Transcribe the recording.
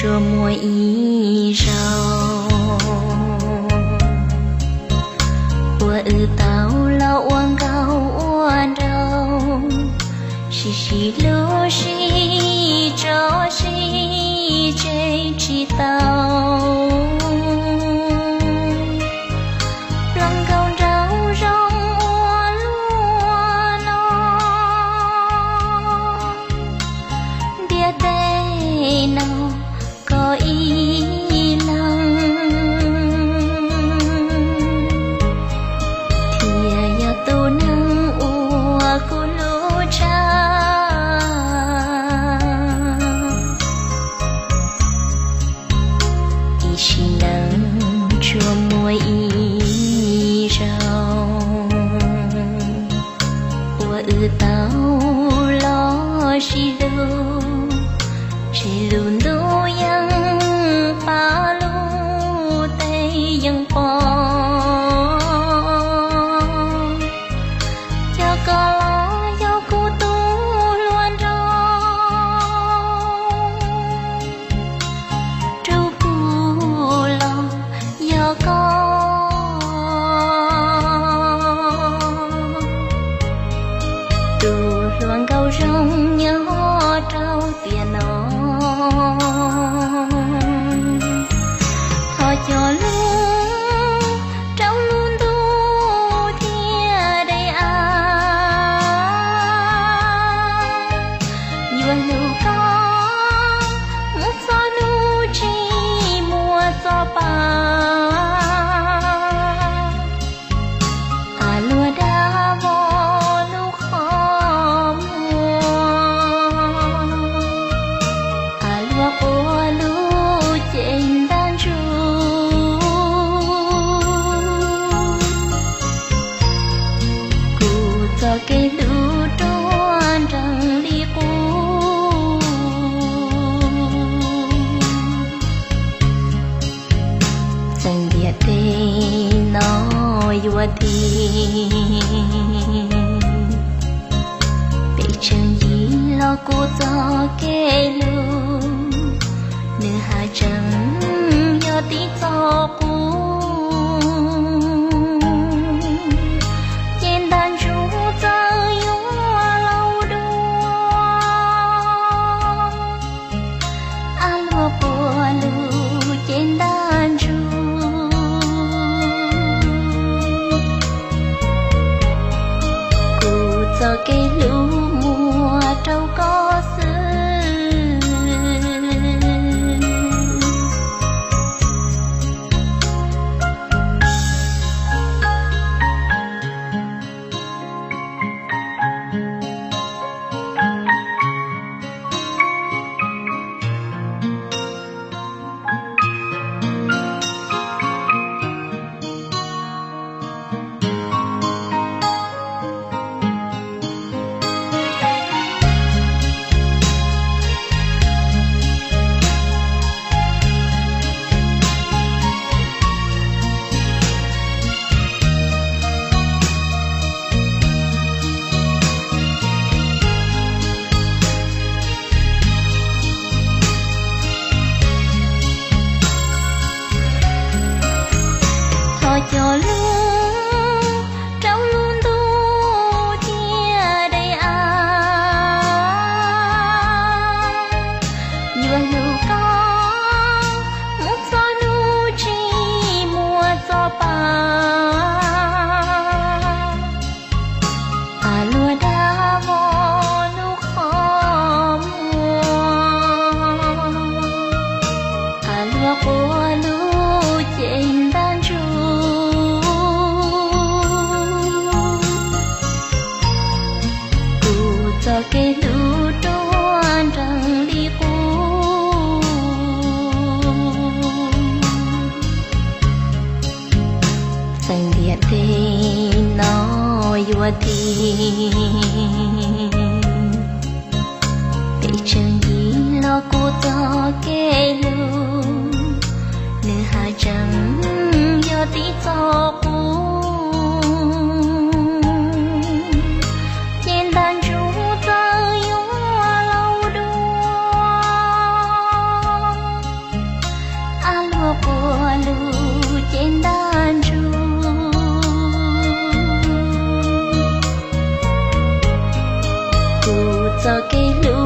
Tsuas muaj ib zaug uas wb tau los ua nkauj ua nraug, sib sib hlub sib tso sib tseg tsis tau. Los nkauj nraug zoo ua luaj no, ntiaj teb no koj ib leeg thiaj yog tus neeg uas kuv hlub tshaj. Ib sim neej tsuas muaj ib zaug uas wb tau los sib hlub, tseg lub ntuj yeej pab lub teb yeej pom. Yog koj los yog kuv tus hluas nraug, rub kuv los yog koj tus hluas nkauj zoo nyob rau tiam no. Thov cog lus rau lub ntuj thiaj de av, yuav hlub koj mus txog hnub tsis muaj txoj pa. Av luag dag vog lub qhov muag, av luag quaj lub cev ntaj ntsug. Kuv txoj kev hlub ruaj nrees li qub, txawm ntiaj teb no yuav dim, peb tseem yig los kuv txoj kev hlub, nws haj tseem yog tib txoj qub. Ces ntaj ntsug txawm yuav laus dua, av luag quaj lub cev ntaj ntsug. Kuv txoj kev hlub muaj rau koj xwb. Thov cog lus rau lub ntuj thiaj de av, yuav hlub koj mus txog hnub tsis muaj txoj pa. Av luag dag vog lub qhov muag, av luag quaj lub cev ntaj ntsug. Kuv txoj kev hlub ruaj nrees li qub, txawm ntiaj teb no yuav dim, peb tseem yig los kuv txoj kev hlub, nws haj tseem yog tib txoj qub. Ces ntaj ntsug txawm yuav laus dua, txoj kev hlub